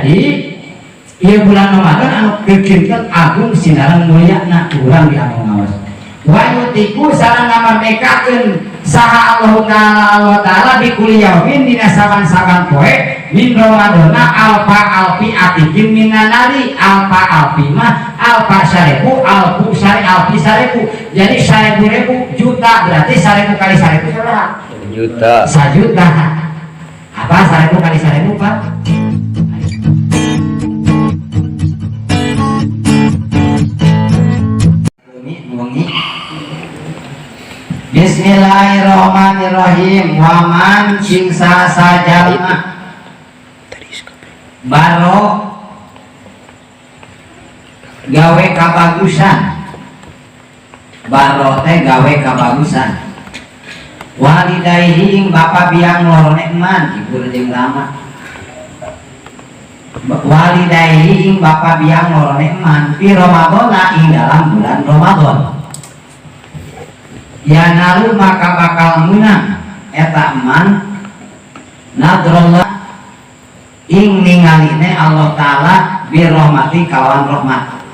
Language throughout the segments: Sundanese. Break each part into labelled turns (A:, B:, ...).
A: Jadi ieu bulan Ramadan anu kekinten agung sinaran mulyana urang di anu ngaos. Wa yutiku sareng ngamerdekakeun saha Allah Ta'ala Allah Ta'ala bikulli yaumin dina saban-saban poe min Ramadana alfa alfi atikin minan nari. Alfa alfi mah alfa sarebu, alfu sare, alfi sarebu, jadi sarebu ribu juta. Berarti 1000 kali 1000 sabaraha?
B: Juta.
A: Sajuta. Apa 1000 kali 1000, Pak? Wengi. Bismillahirrahmanirrahim. Waman sing sajalma baro gawe kabagusan, baro teh gawe kabagusan, walidaihi ing bapa biang lorone eman, ibu jeung rama, walidaihi ing bapa biang lorone eman, fi Ramadana ing dalam bulan Ramadan, ya nalu maka bakal menang eta eman nadrullah ing ningaline Allah Ta'ala birrahmati kawan rahmat.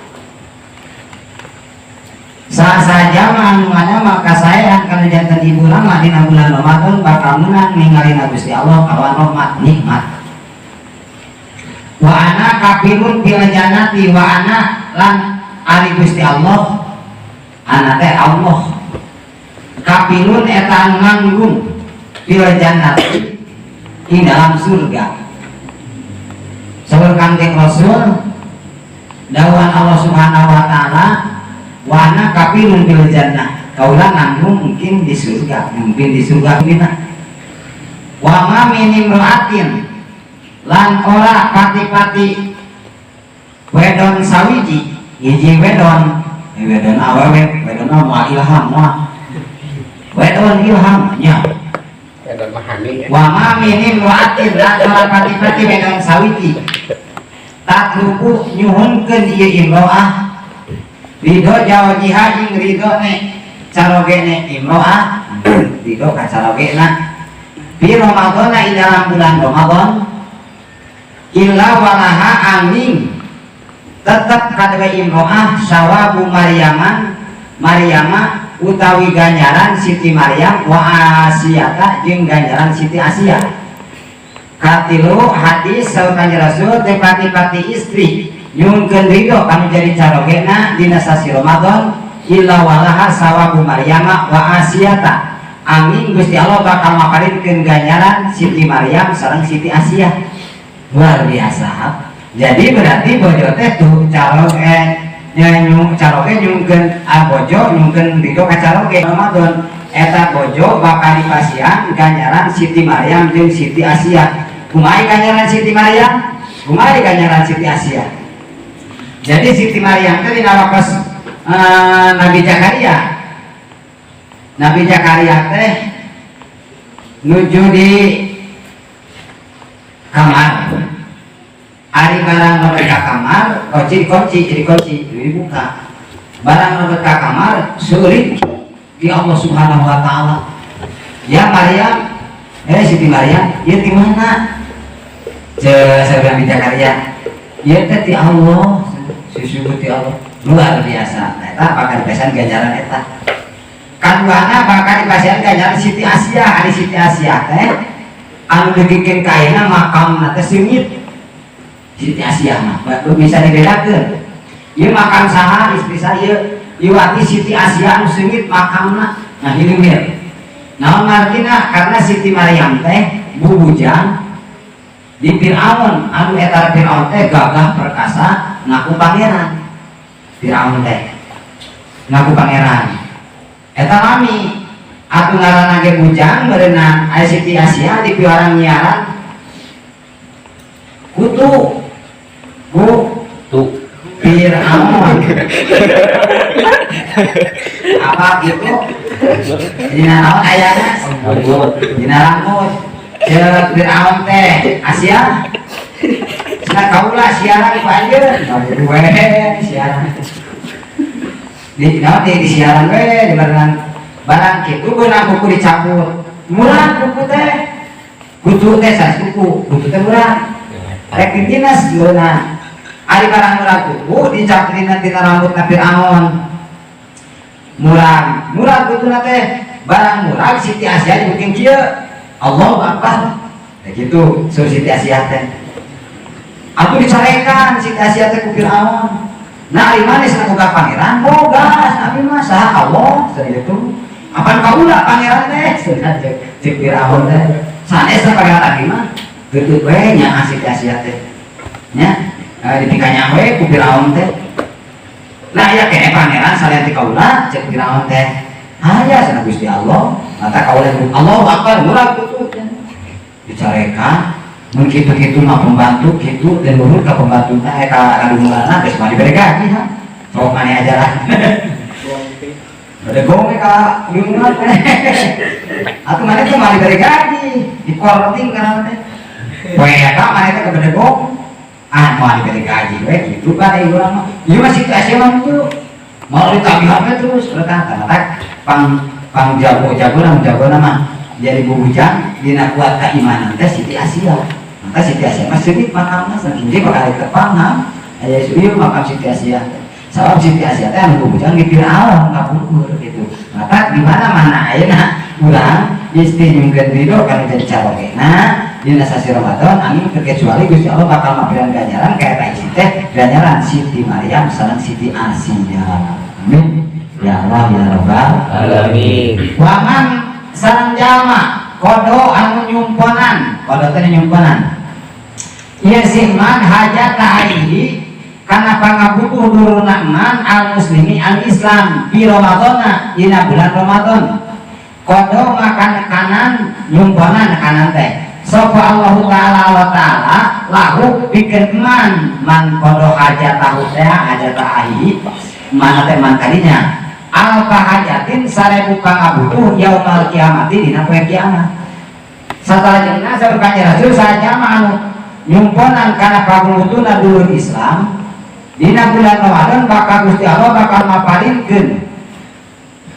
A: Sasaja anu ada maka saya akan jantan ibu lama dina bulan Ramadan bakal menang ningalina Gusti Allah kawan rahmat nikmat. Wa ana kafirun fil jannati wa ana lan ari Gusti Allah ana teh Allah kafirun eta anu nanggung fil jannati ing dalam surga. Saur Kangjeng Rasul dawuhan Allah Subhanahu wa taala wa ana kafirun fil jannah, kaula nanggung mungkin di surga, mungkin di surga bina. Wa ma min imra'atin lan ora pati-pati wedon sawiji hiji wedon, wedon awewe, wedon mah ilham mah wedon ilham nya.
B: Wedon mahani ya.
A: Wa ma min imra'atin lan ora pati-pati wedon sawiji tatlubu nyuhunkeun ieu imro'ah ridho jawjiha ing ridho ne carogene imro'ah ridho ka carogena fi Ramadana ing dalam bulan Ramadan illa walaha angin tetep kadue imro'ah sawabu Maryaman Maryama utawi ganjaran Siti Maryam wa Asiyata jeung ganjaran Siti Asia. Katilu hadis saur Kanjeng Rasul teh pati-pati istri nyungkeun ridho kanu jadi carogena dina sasi Ramadan illa walaha sawabu Maryama wa Asiyata angin Gusti Allah bakal maparinkeun ganjaran Siti Maryam sareng Siti Asia. Luar biasa. Jadi berarti bojo teh tuh caroge nyanyu caroge nyungkeun bojo nyungkeun ridho ka caroge Ramadan eta bojo bakal dipasihan ganjaran Siti Maryam jeung Siti Asia. Kumaha ganjaran Siti Maryam? Kumaha ganjaran Siti Asia? Jadi Siti Maryam teh dina wakos Nabi Zakaria. Nabi Zakaria teh nuju di kamar. Ari barang lebet ka kamar, kunci dikunci, jadi kunci dibuka. Barang lebet ka kamar, seurik di Allah Subhanahu wa taala. Ya Maryam, Siti Maryam, ieu di mana? Ceuk Nabi Zakaria, ieu teh ti Allah, susu ti Allah. Luar biasa. Nah, eta bakal dipasihan ganjaran eta. Kaduana bakal dipasihan ganjaran Siti Asia. Ari Siti Asia teh anu dugikeun ka ayeuna makamna teh seungit. Siti Asia mah bisa dibedakeun. Ieu makam saha istri saya, ieu wati Siti Asia anu seungit makamna. Nah, hilimir. Naon margina? Karena Siti Maryam teh bubujang di Fir'aun, anu eta Fir'aun teh gagah perkasa ngaku pangeran. Fir'aun teh ngaku pangeran. Eta lami atuh ngaranna ge bujang berenang aya Siti Asia di piwarang nyiaran kutu ku
B: Tu
A: Fir'aun. Apa gitu? Dina naon ayana?
B: Rambut.
A: Dina rambut. Ceuk Fir'aun teh Asia. Cenah kaula siaran ku anjeun. We siaran. Di naon di siaran we di barengan barang kitu beunang kuku dicabut. Murah kuku teh. Kutu teh sanes kuku, kutu teh murah. Rek ditindas meunang. Ari barang murag kuku dicaplina tina rambutna Firaun. Murag, murag kutuna teh barang murag Siti Asia dibikin kieu. Allahu Akbar. Ya gitu, sur Siti Asia teh. Atuh dicarekan Siti Asia teh ku Firaun. Nah, ari maneh cenah boga pangeran? Boga, abi mah saha Allah, cenah gitu. Apan kaula pangeran teh? Cenah cek Firaun teh. Sanes pangeran abi mah. Geuteup we nya Siti Asia teh. Nya, dipikanya we ku Firaun teh. Nah, aya keneh pangeran salian ti kaula cek Firaun teh. Aya cenah Gusti Allah, mata kaula Allahu Akbar murag kutu. Dicarekan mun kitu-kitu mah pembantu kitu dan nurut ka pembantuna ka kadungulana geus mah dibere gaji ha. Sok maneh ajaran. Ada gong ka dungulan teh. Atuh maneh teh mah dibere gaji, dikorting kana teh. Poe eta maneh teh ka gong. Ah, mau diberi gaji we gitu kan ieu urang mah. Ieu mah situasi mah kitu. Mau ditagihan we terus mereka kata pang pang jago-jago na jago mah jadi bubujang dina kuat keimanan teh Siti Asia. Maka Siti Asia mah seungit makamna saking ge bakal tepang ha. Aya ieu makam Siti Asia. Sabab Siti Asia teh anu bubujang di Firaun kapungkur gitu. Maka di mana-mana ayeuna urang istri nyungkeun ridho kana jadi carogena dina sasi Ramadan amin terkecuali Gusti Allah bakal mapiran ganjaran kayak eta isi teh ganjaran Siti Maryam sareng Siti Asia. Amin. Ya Allah ya Rabbal
B: Alamin.
A: Waman sareng jalma kodo anu nyumponan, kodo teh nyumponan. Ieu si man hajat aihi kana pangabutuh dulurna man al muslimi al Islam fi Ramadana dina bulan Ramadan. Kodo makan kanan nyumponan kanan teh. Sapa Allah taala wa taala lahu pikeun man man kodo hajatahu teh hajat aihi mana teh man kadinya alfa hajatin 1000 pangabutuh yaumal kiamati dina poe kiamat. Satalajengna saur Kanjeng Rasul sajama anu nyumponan kana pangutuna dulur Islam dina bulan Ramadan bakal Gusti Allah bakal maparinkeun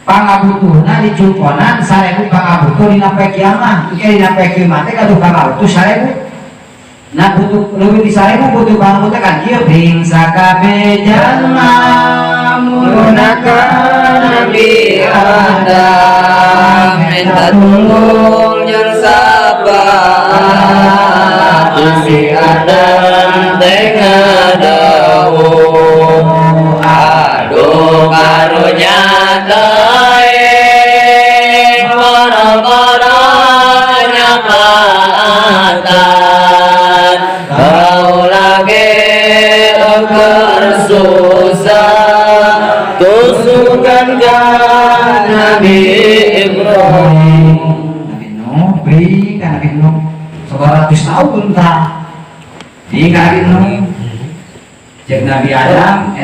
A: pangabutuhna dicumponan 1000 pangabutuh dina poe kiamat. Engke dina poe kiamat teh gaduh pangabutuh 1000. Nah butuh leuwih di 1000 butuh pangabutuh kan kieu bing sakabeh jalma
C: Menggunakan Nabi Adam minta tulung jeung sabar si Adam teh ngadawuh aduh karunya teuing boro-boro nyafaatan kaula ge keur susah tusukan ka Nabi Ibrahim.
A: Nabi Nuh beri ka Nabi Nuh 100 tahun tah di ka Nabi Nuh cek Nabi Adam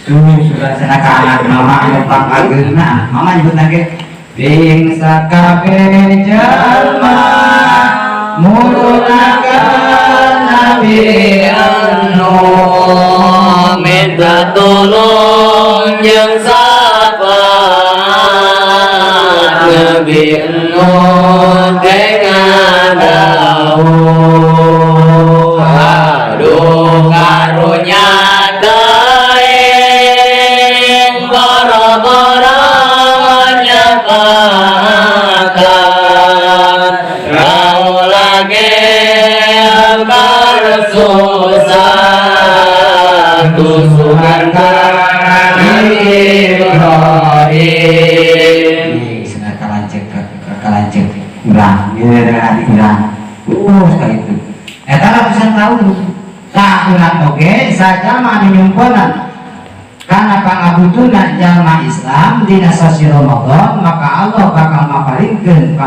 A: tuh sudah cenah ka anak mama anu pangageuna mama nyebutna ge bing sakabeh jalma murunakan Nabi
C: Nuh minta tolong jeung syafaat Nabi Nuh teh ngadawuh aduh karunya teuing boro-boro nyafaatan kaula ge keur susah tusukan ka Nabi Ibrahim.
A: Cenah kalanceuk kalanceuk urang ieu adik urang sekali itu eta ratusan tahun tah urang oge sajama anu nyumponan kana pangabutuna jalma Islam dina sasi Ramadan maka Allah bakal maparinkeun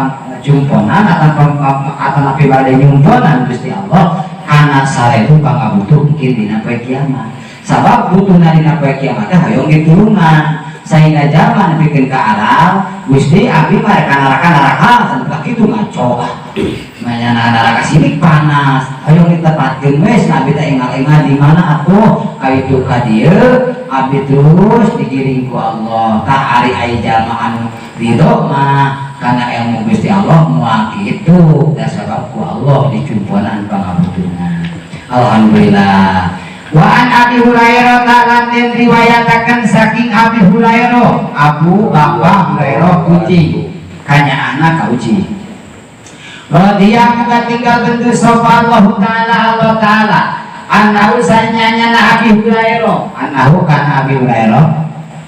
A: jumponan atau napi bade nyumponan Gusti Allah kana 1000 pangabutuh mungkin dina poe kiamat. Sabab butuhna dina poe kiamat teh hoyong ditulungan sehingga jalma nepikeun ka aral Gusti abdi mah rek ka neraka sampai kitu ngaco ah. Manyana neraka sirik panas hoyong ditepatkeun we abdi teh engal-engal di mana atuh ka itu ka dieu abdi terus digiring ku Allah tah ari aya jalma anu ridho mah karena ilmu Gusti Allah moal kitu da sabab ku Allah dicumponan pangabutuhna. Alhamdulillah. Wa an Abi Hurairah lan den riwayataken saking Abi Hurairah, Abu Bapak Hurairah uci kanyaahna ka uci. Radhiya muga tinggal bendu sapa Allah taala Allah taala annahu sanyanya na Abi Hurairah, annahu kana Abi Hurairah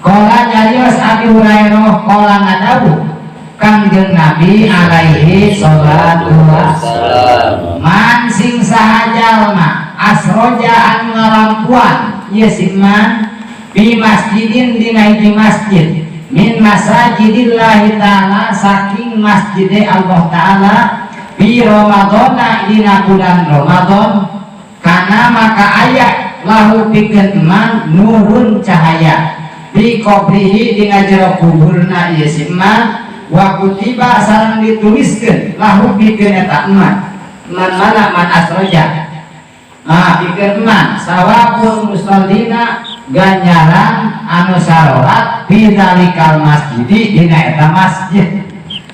A: qala nyarios Abi Hurairah qala ngadawu Kangjeng Nabi alaihi salatu wassalam, man sing saha jalma asroja anu ngalampuan ieu si man fi masjidin dina hiji masjid min masajidillahi ta'ala saking masjide Allah ta'ala fi Ramadhana dina bulan Ramadan kana maka aya lahu pikeun man nurun cahaya fi qabrihi dina jero kuburna ieu si man wa kutiba sareng dituliskeun lahu pikeun eta man man mana man asroja pikeun man sawabul musallina ganjaran anu sarolat fi dzalikal masjidi dina eta masjid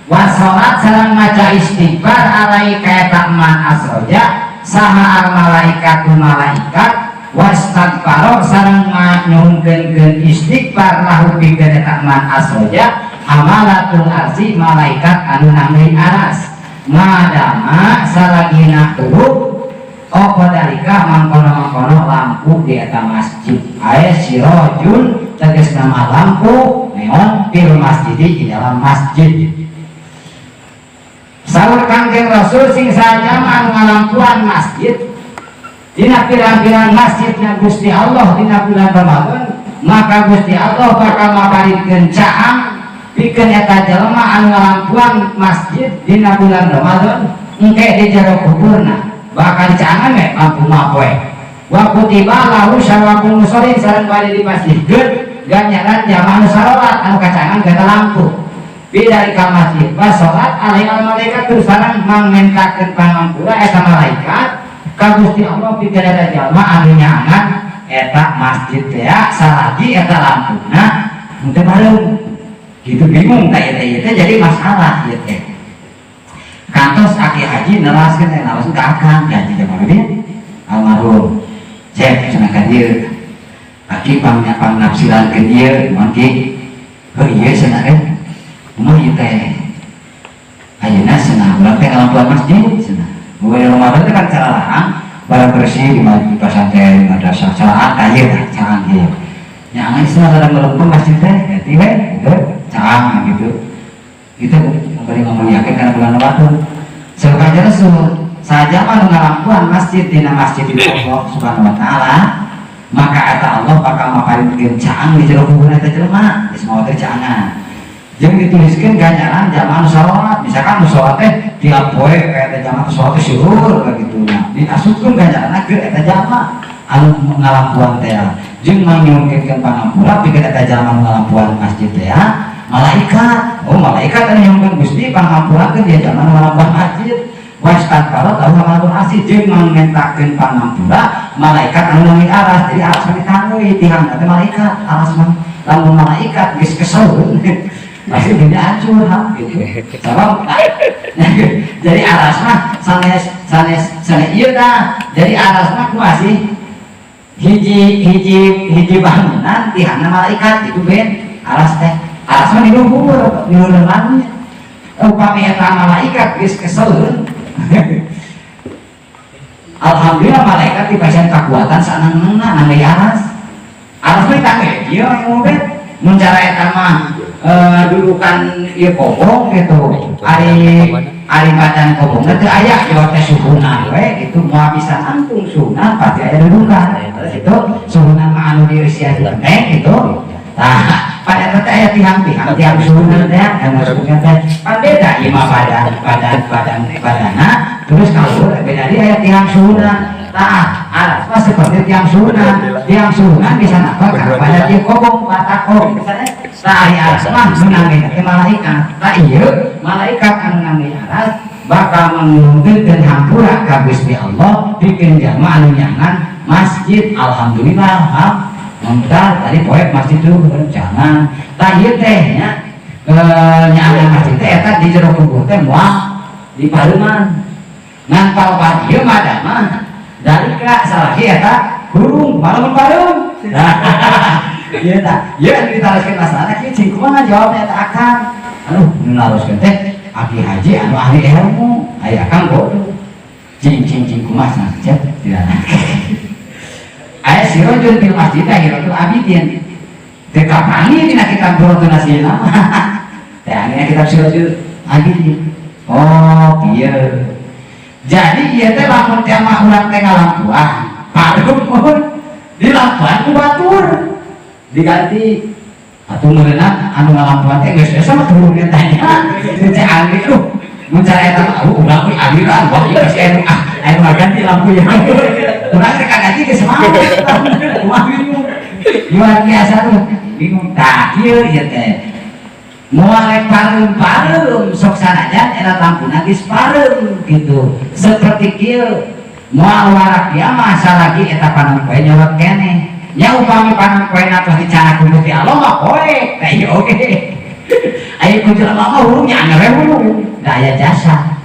A: wa salat sareng maca istighfar alai ka eta man asroja saha al malaikatu malaikat wastaghfaro sareng nyuhunkeun istighfar lahu pikeun eta man asroja hamalatul arsy malaikat anu nanggeui aras madama salagina huruf apa dalika mangkono-mangkono lampu di eta masjid ae sirojun tegas nama lampu neon fil masjidi di dalam masjid. Saur Kangjeng Rasul sing saja anu ngalampuan masjid dina pirang-pirang masjidna Gusti Allah dina bulan Ramadan maka Gusti Allah bakal maparinkeun caang pikeun eta jelema anu ngalampuan masjid dina bulan Ramadan engke di jero kuburna bakal dicaangan we lampu mapoe wa kutiba lahu sawabul musallin sareng bade dipasihkeun ganjaran jamaah anu sarolat anu kacangan gata lampu bidalika masjid wa salat alaihi al malaikat terus sareng mangmentakeun pangampura eta malaikat ka Gusti Allah pikeun eta jalma anu nyaangan eta masjid teh salagi eta lampuna henteu bareng gitu. Bingung tah ieu teh jadi masalah ieu teh. Kantos aki haji neraskeun teh langsung ka akang ki haji Jamaluddin almarhum, cek cenah ka dieu aki pang pangnafsirankeun ieu mun ki heuh ieu cenah eh kumaha ieu teh ayeuna cenah urang teh ngalampuan masjid cenah bulan Ramadan teh kan caralaang barang bersih di pesantren madrasah calaang ka ieu tah caang ieu nyaangan cenah sareng ngelempeng masjid teh berarti we gitu caang gitu. Itu bari ngomong yakin karena bulan Ramadan. Sebagai Rasul saja mah ngalampuan masjid dina masjid di Allah Subhanahu wa taala maka eta Allah bakal maparinkeun caang di jero kubur eta jelema geus mawa teh caangan jeung dituliskeun ganjaran jamaah nu salat. Misalkan nu salat teh tiap poe kayak eta jamaah nu salat teh syuhur kagitu nya diasupkeun ganjaranna ke eta jamaah anu ngalampuan teh jeung manyuhunkeun pangampura pikeun eta jamaah nu ngalampuan masjid teh malaikat. Oh, malaikat anu nyuhunkeun Gusti pangampurakeun dia jamaah nu ngalampuan masjid wastaghfara lahu hamalatul arsy jeung mangmentakeun pangampura malaikat anu nanging aras. Jadi aras mah ditangui tihang teh malaikat aras mah lamun malaikat geus kesel pasti dunia hancur ha gitu. Sabab jadi aras mah sanes sanes sanes ieu tah. Jadi aras mah kumaha sih, hiji hiji hiji bangunan tihangna malaikat itu ben aras teh. Aras mah di luhur, di luhur langit. Upami eta malaikat geus kesel. Alhamdulillah malaikat dipasihan kekuatan sanang-nangna nangge aras. Aras mah ditangge ieu yang mobil mun cara eta mah dudukan ieu kobong gitu. Ari ari badan kobong teu aya ieu teh suhunan we gitu moal bisa nangtung suhunan pasti aya dudukan. Itu suhunan mah anu dieusian genteng gitu. Tah, pada teh aya tihang-tihang tiang suhunan teh anu masuknya teh pan beda ieu mah badan badan badan badana terus kalau beda dia aya tiang suhunan. Tah, aras mah seperti tiang suhunan. Tiang suhunan bisa napa karena pada tiang kobong batako misalnya. Tah, ari aras mah menangin teh malaikat. Tah, ieu malaikat anu nangin aras bakal mengungkapkeun hampura ka Gusti Allah pikeun jalma anu nyangan masjid. Alhamdulillah ha Mungkin tadi poek masjid tuh jangan. Tah ieu teh nya nyangan masjid teh eta di jero kubur teh moal di pareuman. Ngan palpan ieu mah da mah Dalika salaki eta hurung malah pareum. Ieu tah, ieu anu ditaroskeun masalahna kieu cing kumaha jawabna eta akang. Aduh, nu naroskeun teh aki haji anu ahli ilmu, aya akang bodoh. Cing cing cing kumaha cenah cep tidak. Aya sirojun fil masjid Dahiratul Abidin. Teu kapanggih dina kitab Durratun Nasihin mah. Teh dina kitab Sirojul Abidin. Oh, iya. Jadi ieu teh lamun teh mah urang teh ngalampuan, pareum mun dilampuan ku batur. Diganti atuh meureunna anu ngalampuan teh geus biasa mah turun tanya. Teh ahli lu mun cara eta mah urang we aliran wah ieu geus anu ah anu ngaganti lampu ya. Urang teh kaganti geus semangat. Wah bingung. Luar biasa tuh. Bingung tah kieu ieu teh. Moal rek pareum-pareum sok sanajan eta lampuna geus pareum gitu. Seperti kieu moal warak dia mah salagi eta panon poe nyorot keneh. Nya upami panon poe tos dicandak ku Gusti Allah mah poe. Tah ieu oge. Aya ku jelema mah hurung nya angger we hurung. Da aya jasa.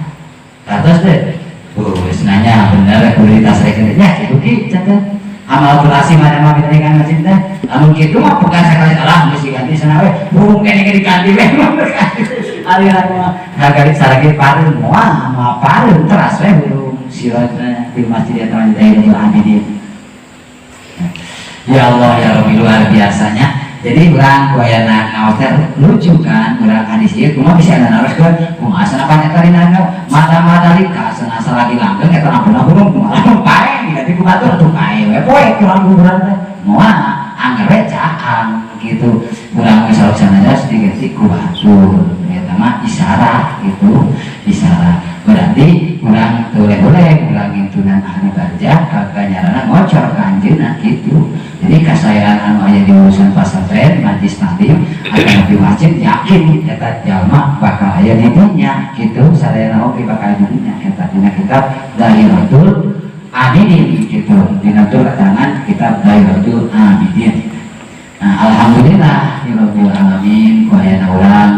A: Tah terus teh. Geus nanya bener kudu ditasrikeun nya kitu ki cenah. Amal tulasi mana mah kan masjid teh. Lamun kitu mah pegang sakali alah geus diganti sana we. Hurung keneh ge diganti we. Aliran mah harga saragi pareum moal moal pareum teras we hurung sirajna di masjid eta Dahiratul Abidin. Ya Allah ya Rabbi luar biasanya. Jadi urang ku ayana ngaos teh lucu kan urang hadis ieu kumaha bisa aya naroskeun kumaha cenah pan eta dina mata-mata lika cenah salagi langgeng eta lampuna hurung kumaha lamun pae diganti ku batur atuh pae we poe ku lampu urang teh moal angger we caang gitu urang geus sanajan diganti ku batur eta mah isyarat gitu isyarat berarti urang teu boleh urang ngintunan ahli barzah kaganjarana ngocor ka anjeunna gitu. Jadi kasayangan anu aya di urusan pasantren majlis taklim atau di masjid yakin eta jalma bakal aya di dinya gitu sadayana oge bakal di dinya eta dina kitab Dahiratul Abidin gitu dina keterangan kitab Dahiratul Abidin. Nah, alhamdulillah ya alamin ku ayana urang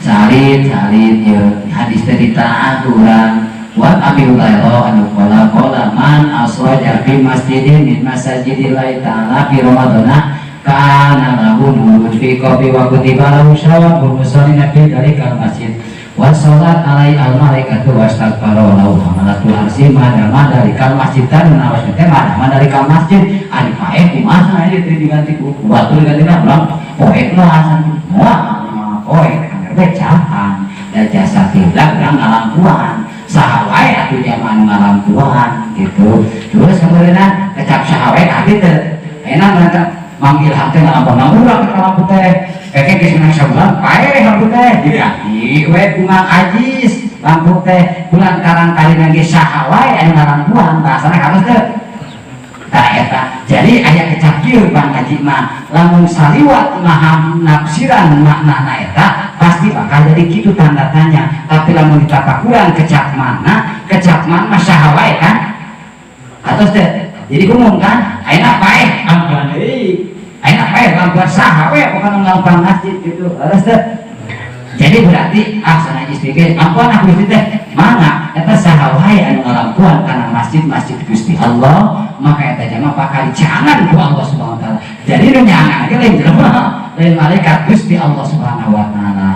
A: salit salit ye hadis teh ditaat urang. Wa Abi Hurairah anu qala qala man asraja fi masjidin min masajidillahi ta'ala fi ramadhana kana lahu nurun fi qabri wa kutiba lahu syawabul musallina fi dzalikal masjid wa salat alaihi al malaikatu wastaghfara lahu hamalatul arsy ma dama dalikal masjid tan nawas teh ma dama dalikal masjid ari pae kumaha ieu teh diganti ku batur diganti na urang poek mah moal poek angger we cahan da jasa tidak urang ngalampuan saha wae atuh jalma anu ngalampuan gitu. Terus kemudian kecap saha wae abdi teh enak mereka manggil hati ngalampuan urang ke lampu teh keke geus menang sabulan pae lampu teh diganti we ku Mang Ajis lampu teh kulantaran tadina ge saha wae anu ngalampuan bahasana halus teh tah eta. Jadi aya kecap kieu Bang Haji mah lamun saliwat maha nafsiran maknana eta pasti bakal jadi kitu tanda tanya. Tapi lamun ditapakuran kecap mana kecap mana saha wae kan atos teh jadi umum kan ayeuna paeh lampuan deui ayeuna paeh lampuan saha we pokona lampuan masjid gitu harus teh. Jadi berarti ah sana istri ge lampuan aku istri teh mana eta saha wae anu ngalampuan kana masjid-masjid Gusti Allah maka eta jalma bakal dicangan ku Allah Subhanahu wa taala. Jadi nu nyangan ge lain jelema lain malaikat Gusti Allah Subhanahu wa taala.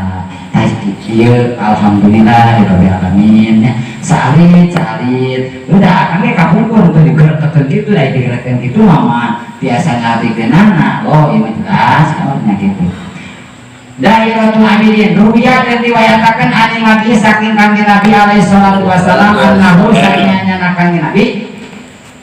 A: Tah ieu alhamdulillah rabbil alamin ya. Salit salit udah kami kapungkur teu digerakkeun kitu da digerakkeun kitu mah biasa ngartikeunana oh ieu mah jelas nya kitu. Dahiratul Abidin ruwiya dan riwayatakan ani Nabi saking kanjeng Nabi alaihi salatu wasalam annahu saking kanjeng Nabi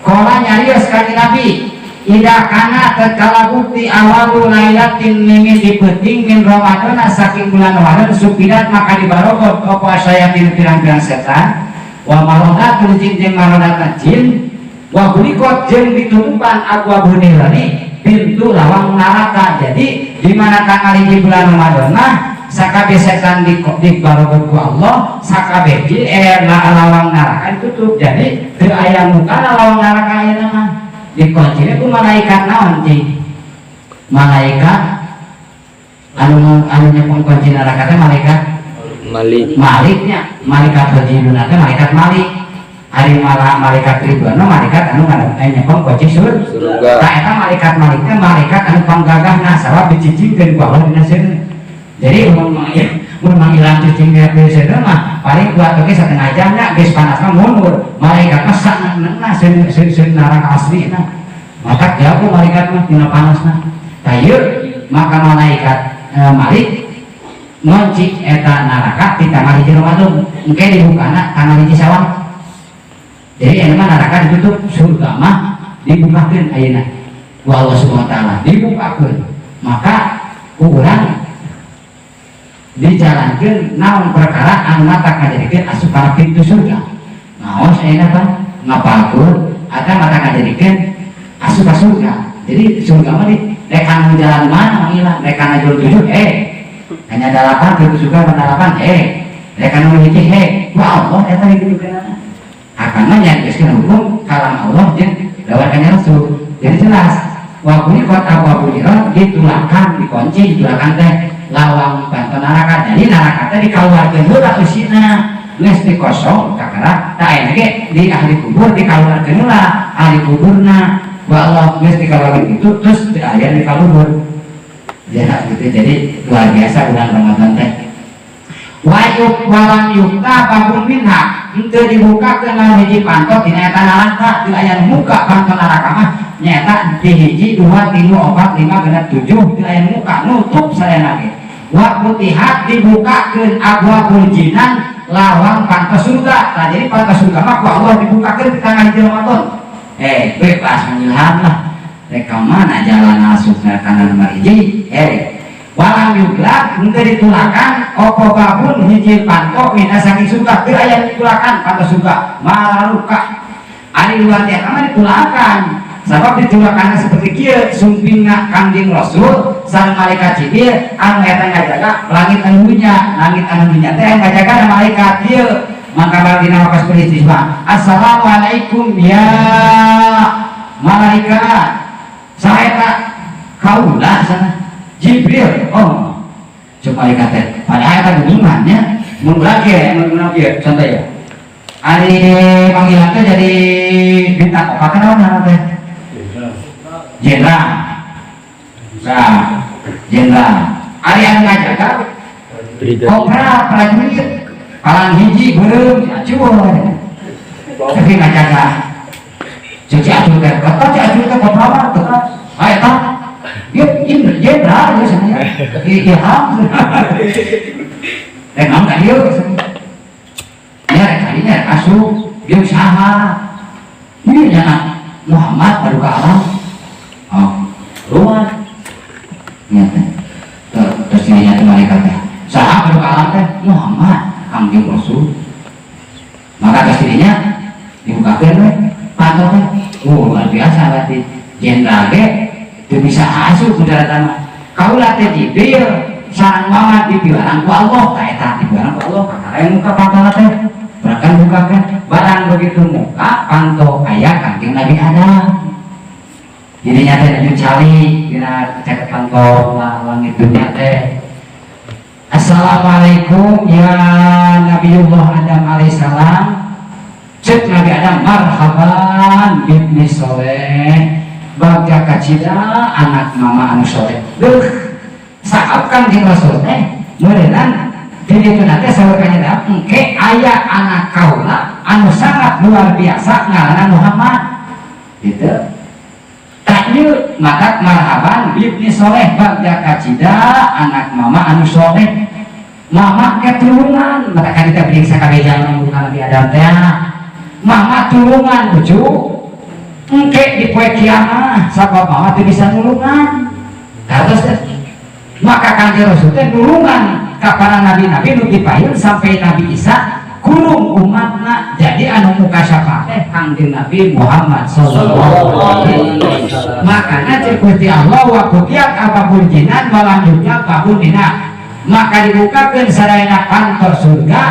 A: qala nyarios kanjeng Nabi ida kana tatkala bukti awalu lailatin mimiti peuting min Ramadan saking bulan Ramadan supidat maka dibarogot apa sayatin pirang-pirang setan wa marodatul jin jeung marodatna jin wa bulikot jeung ditutupan abwabun nirani pintu lawang neraka. Jadi di mana tanggal hiji bulan Ramadan mah sakabeh setan di barogot ku Allah sakabeh jin lawang neraka ditutup. Jadi teu aya mukana lawang neraka ayeuna mah dikuncine ku malaikat naon cing malaikat anu anu nyepeng kunci neraka teh malaikat
B: Malik.
A: Maliknya malaikat wajibuna teh malaikat Malik. Ari malaikat Ridwan malaikat anu ngadep nyepeng kunci
B: surga.
A: Tah eta malaikat Malik teh malaikat anu panggagahna sabab dicicingkeun ku Allah dina seuneu. Jadi mun manggilan cicing di seuneu mah paling kuat oge satengah jam nya, geus panas mah mundur. Malaikat mah sanengna seuneu seuneu neraka aslina. Maka jauh malaikat mah tina panasna. Tah ieu maka malaikat Malik ngunci eta neraka di tanggal 1 Ramadan. Engke dibukana tanggal 1 Syawal. Jadi ini mah neraka ditutup, surga mah dibukakeun ayeuna. Ku Allah Subhanahu wa taala dibukakeun. Maka urang dijalankeun naon perkara anu mata ngajadikeun asup kana pintu surga. Ngaos ayeuna tah ngapalkeun atau mata ngajadikeun asup ka surga. Jadi surga mah di rek anu jalan mana mangilan, rek anu jalur 7 hanya 8 pintu surga mana 8 rek anu hiji wah Allah eta ditujukeunana. Akan menyampaikan hukum kalam Allah jeung lewat kanjeng Rasul. Jadi jelas wa ghulliqat abwabun niran ditulakan, dikunci, ditulakan teh lawang panto neraka. Jadi neraka teh dikaluarkeun heula eusina geus dikosong kakara tah aya ge di ahli kubur dikaluarkeun heula ahli kuburna wa Allah geus dikaluarkeun itu terus aya di kaluhur. Ya gitu. Jadi luar biasa bulan Ramadan teh. Wa yuk walam yukta babun minha henteu dibukakeun lawan hiji panto dina eta neraka, teu aya nu muka panto neraka mah nyaeta di 1 2 3 4 5 6 7 teu aya nu muka nutup sadayana ge. Wa futihat dibukakeun abwabul jinan lawang panto surga. Tah jadi panto surga mah ku Allah dibukakeun di tanggal 1 Ramadan. Bebas mangilhan lah. Rek ka mana jalan asup ka nomor 1 walam yuglak henteu ditulakan apa babun hiji panto mina saking surga teu aya ditulakan panto surga malaruka. Ari luar tiasa mah ditulakan sabab ditulakan seperti kieu sumpingna Kangjeng Rasul sareng malaikat Jibril anu eta ngajaga langit anu dunya, langit anu dunya teh ngajaga malaikat kieu. Maka dina wakas peristiwa assalamualaikum ya malaikat saeta kaula sana Jibril. Oh coba malaikat teh padahal eta gunungannya mun lagi ya mun lagi contoh ya ari panggilan teh jadi bintang opat kan naon teh jenderal. Nah jenderal ari anu ngajaga kopral prajurit palang hiji beureum si Acul tapi ngajaga cek si Acul teh kata si Acul teh kopral mah teu ah eta ieu jenderal ieu cenah ilham rek naon ka dieu nya rek kadinya rek asup ieu saha ieu nya Muhammad paduka alam oh luar nya teh terus nya teh malaikat teh saha paduka alam teh Muhammad Kangjeng Rasul. Maka terus dirinya dibukakeun we panto teh luar biasa berarti jenderal ge teu bisa asup ku daratan mah kaula teh Jibril sareng Muhammad dipiwarang ku Allah tah eta dipiwarang ku Allah kakara yang muka panto teh bahkan bukakeun barang begitu muka panto aya Kangjeng Nabi Adam dirinya teh nuju cali dina caket panto langit dunia teh. Assalamualaikum ya Nabiullah Adam alaihissalam. Cek Nabi Adam marhaban ibni soleh bagja kacida anak mama anu soleh. Duh saat Kangjeng Rasul teh meureunnan di ditu teh saur kanjeng Nabi engke aya anak kaula anu sangat luar biasa ngaranna Muhammad gitu. Tak ieu matak marhaban ibni soleh bagja kacida anak mama anu soleh. Mama ketulungan maka kan kita periksa kabeh jalan bukan Nabi Adam teh mama tulungan lucu engke di poe kiamat sabab mama teu bisa nulungan terus maka Kangjeng Rasul teh nulungan ka para nabi-nabi nu dipayun sampai Nabi Isa kurung umatna jadi anu muka syafaat teh Kangjeng Nabi Muhammad sallallahu alaihi wasallam. Makanya cek Gusti Allah wa qudiyat abwabul jinan walam yughlaq babun minha maka dibukakeun sadayana kantor surga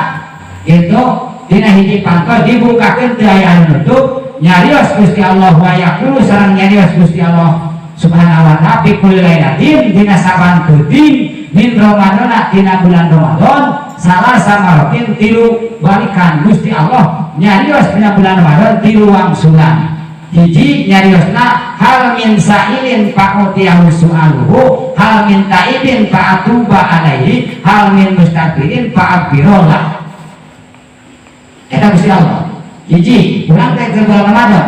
A: gitu dina hiji panto dibukakeun teu aya anu nutup nyarios Gusti Allah wa yaqulu sareng nyarios Gusti Allah subhanahu wa ta'ala fi kulli lailatin dina saban peuting min Ramadana dina bulan Ramadan salah samarotin 3 balikan Gusti Allah nyarios dina bulan Ramadan tilu wangsulan. Hiji nyariosna hal min sa'ilin fa'utiyahu su'aluhu, hal min ta'ibin fa'atuba alaihi, hal min mustaghfirin fa'aghfirullah. Eta Gusti Allah. Hiji, urang teh keur bulan Ramadan.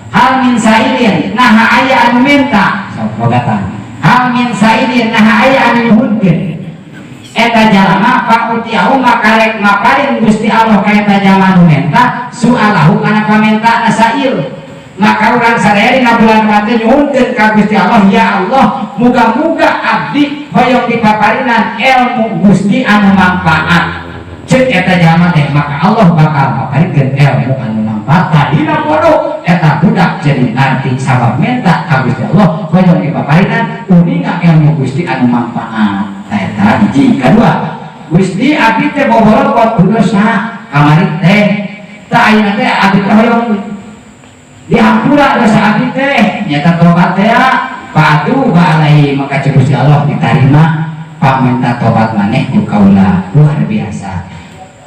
A: Hal min sa'ilin naha aya anu minta, sok bogatan. Hal min sa'ilin naha aya anu nyuhunkeun. Eta jalma fa'utiyahu maka rek maparin Gusti Allah ka eta jalma anu minta su'alahu kana pamenta sa'il. Maka urang sadaya dina bulan Ramadan nyuhunkeun ka Gusti Allah, ya Allah, muga-muga abdi hoyong dipaparinan ilmu Gusti anu manfaat. Cek eta jalma teh maka Allah bakal maparikeun ilmu anu manfaat. Tadina bodoh eta budak jadi ngarti sabab menta ka Gusti Allah hoyong dipaparinan uninga ilmu Gusti anu manfaat. Tah eta hiji. Kadua, Gusti abdi teh bobolokot dosa kamari teh. Tah ayeuna teh abdi teh hoyong dihampura dosa abdi teh nyata tobat teh padu alaihi maka cek Gusti Allah ditarima paminta tobat maneh ku kaula. Luar biasa.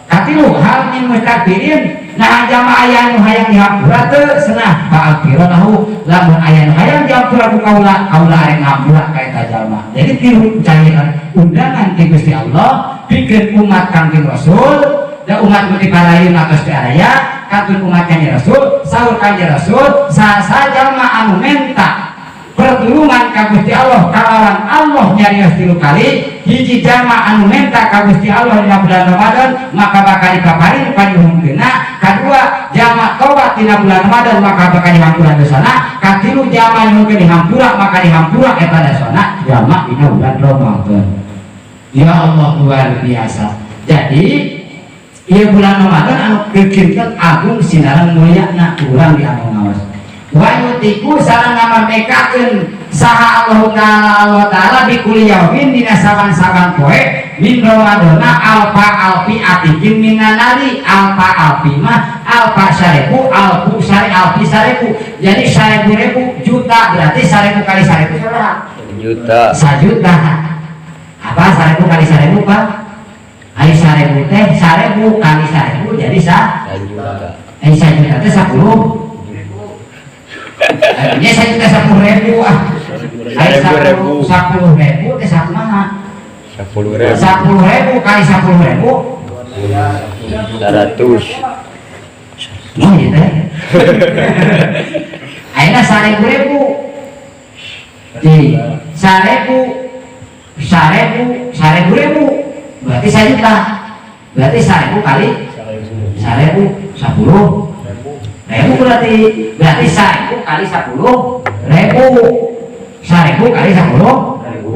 A: Katilu hal min mustaghfirin nah jamaah aya nu hayang dihampura teu cenah fa'aghfirlahu lamun aya nu hayang dihampura ku kaula, kaula arek ngampura ka eta jalma. Jadi tilu cairan undangan ti Gusti Allah pikeun umat Kangjeng Rasul da umat nu diparayeun atos teu aya kantun umat Kangjeng Rasul saur Kangjeng Rasul saha jalma anu menta pertulungan ka Gusti Allah kalawan Allah nyarios tilu kali. Hiji jalma anu menta ka Gusti Allah dina bulan Ramadan maka bakal dipaparin panyuhunkeunna. Kadua jalma tobat dina bulan Ramadan maka bakal dihampura dosana. Katilu jalma nyuhunkeun dihampura maka dihampura eta dosana jalma dina bulan Ramadan. Ya Allah luar biasa. Jadi ieu bulan Ramadan anu kekinten agung sinaran mulyana urang di anu ngaos. Wa yutiku sareng ngamerdekakeun saha Allah Ta'ala Allah Ta'ala bikuli yaumin dina saban-saban poe min Ramadana alfa alfi atikin minan nari. Alfa alfi mah alfa sarebu alfu sare alfi sarebu jadi sarebu ribu juta berarti sarebu kali sarebu sabaraha?
B: Juta.
A: Sajuta. Apa sarebu kali sarebu Pak? Ai sarebu teh sarebu kali sarebu jadi sa?
B: Sajuta.
A: Ai sajuta teh 10. Ini sajuta 10.000 ah. Ai
B: 10.000.
A: 10.000 teh sakumaha?
B: 10.000.
A: 10.000 kali 10.000
B: 100.
A: Oh iya teh. Ayeuna 1.000. Jadi 1.000 1.000 1.000 berarti 1 juta. Berarti 1.000 kali 1.000 10.000 berarti 1.000 kali 10.000 1.000 kali 10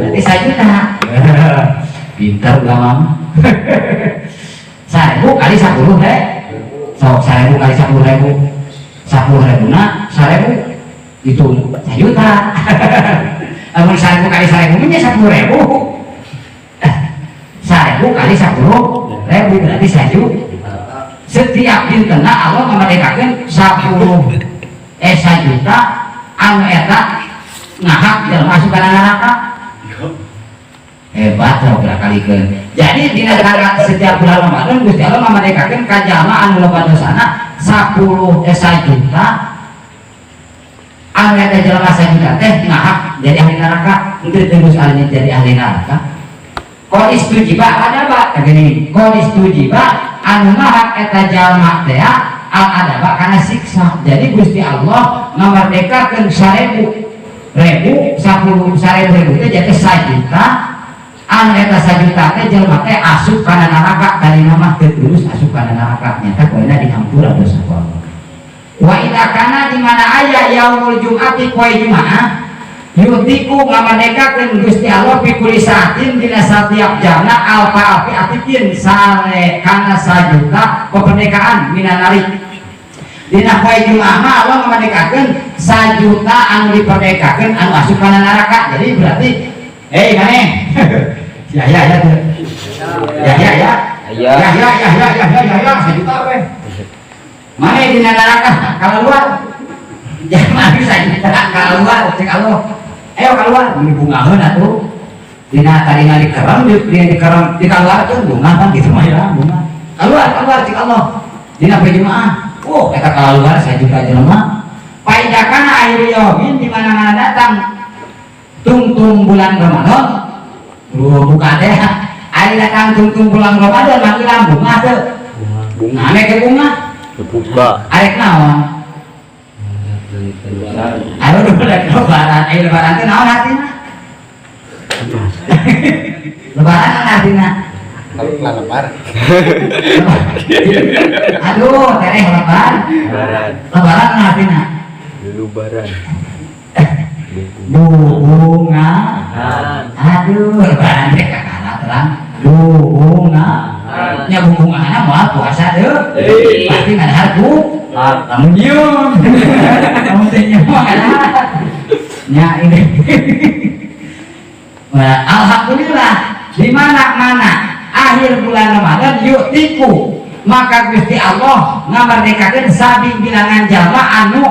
A: berarti 1 juta. Pintar ulama. 1.000 kali 10 teh sok 1.000 kali 10.000 10.000 na 1.000 itu 1 juta. Lamun 1.000 kali 1.000 nya 10.000. 1.000 kali 10.000 berarti 1 juta. Setiap dintena Allah memerdekakan 10 1 juta anu eta ngahak dalam masuk ke neraka. Hebat loh kalikeun. Jadi dina setiap bulan Ramadan Gusti Allah memerdekakan ka jalma anu loba dosana 10 1 juta anu eta jalma 1 juta teh ngahak jadi ahli neraka henteu tembus ahli jadi ahli neraka. Qad istujiba adaba gini qad istujiba anu ngahak eta jalma teh al adaba kana siksa. Jadi Gusti Allah ngamerdekakeun 1.000 ribu 10 1.000 ribu teh jadi 1 juta anu eta 1 juta teh jelema teh asup kana neraka tadina mah teu terus asup kana neraka nyata poena dihampura dosa ku Allah. Wa idza kana di mana aya yaumul jum'ati poe Jumaah yutiku ngamerdekakeun Gusti Allah fi kulli saatin dina satiap jamna alfa alfi atikin sare kana 1 juta kemerdekaan minan nari. Dina poe Jumaah mah Allah ngamerdekakeun 1 juta anu diperdekakeun anu asup kana neraka. Jadi berarti maneh ya ya ya tuh. Ya ya ya.
B: Ya.
A: Ya ya ya ya ya ya ya ya 1 juta we. Maneh dina neraka keluar. Jangan 1 juta keluar cek Allah. Ayo keluar ini bungaheun atuh. Dina tadina dikerem di dikerem dikeluarkeun bunga kan gitu mah ya bunga. Keluar keluar cek Allah. Dina poe Jumaah. Oh, eta kaluar sajuta jelema. Fa idza kana akhiru yaumin, di mana-mana datang tungtung bulan Ramadan. Lu buka teh. Ari datang tungtung bulan Ramadan, Mang Ilham bunga teu?
B: Bunga.
A: Ane ke bunga?
B: Buka.
A: Arek naon? Ayo rek lebaran, ayo lebaran teh naon artina? Lebaran naon artina?
B: Lebar.
A: Aduh, tereh lebaran.
B: Lebaran.
A: Lebaran naon artina?
B: Lebaran.
A: Bunga. Aduh, lebaran teh kakara terang. Bunga. Nya bungana moal puasa teu. Pasti ngadahar ku. Lamun nyium. Lamun teh nyium ngadahar. Nya ini. Nah, alhamdulillah, di mana-mana akhir bulan Ramadan yu'tiqu, maka Gusti Allah ngamerdekakeun sabi bilangan jalma anu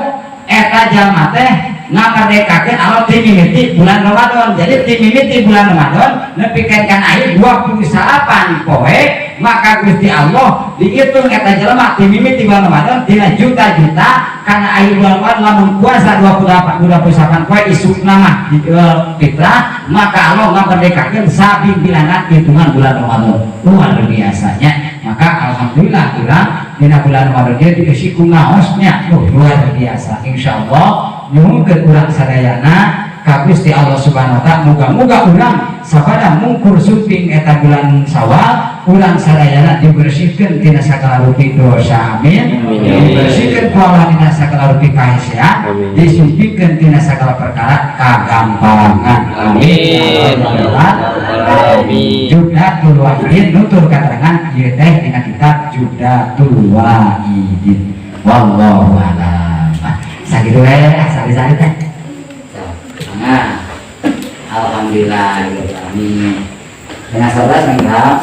A: eta jalma teh ngamerdekakeun Allah ti mimiti bulan Ramadan. Jadi ti mimiti bulan Ramadan nepikeun kana akhir 28 poe, maka Gusti Allah dihitung eta jelema ti mimiti bulan Ramadan tina juta-juta kana akhir bulan Ramadan, lamun puasa 28 28 poe isukna mah di fitrah, maka Allah ngamerdekakeun sabi bilangan hitungan bulan Ramadan. Luar biasanya. Maka alhamdulillah urang dina bulan Ramadan ieu dieusi ku ngaosnya. Oh, luar biasa. Insyaallah nyuhunkeun urang sadayana ka Gusti Allah Subhanahu wa Taala, muga-muga urang sabada mungkur sumping eta bulan Sawal, urang sadayana dibersihkeun tina sagala rupi dosa, amin.
B: Amin.
A: Dibersihkeun ku Allah tina sagala rupi kahesean.
B: Amin.
A: Disumpingkeun tina sagala perkara kagampangan.
C: Amin. Amin.
A: Judatul Wahidin, nutur katerangan ieu teh dina kitab Judatul Wahidin. Wallahu a'lam. Ah, sakitu we, sari-sari teh. Nah, alhamdulillah, alamin. Dengan saudara enggak?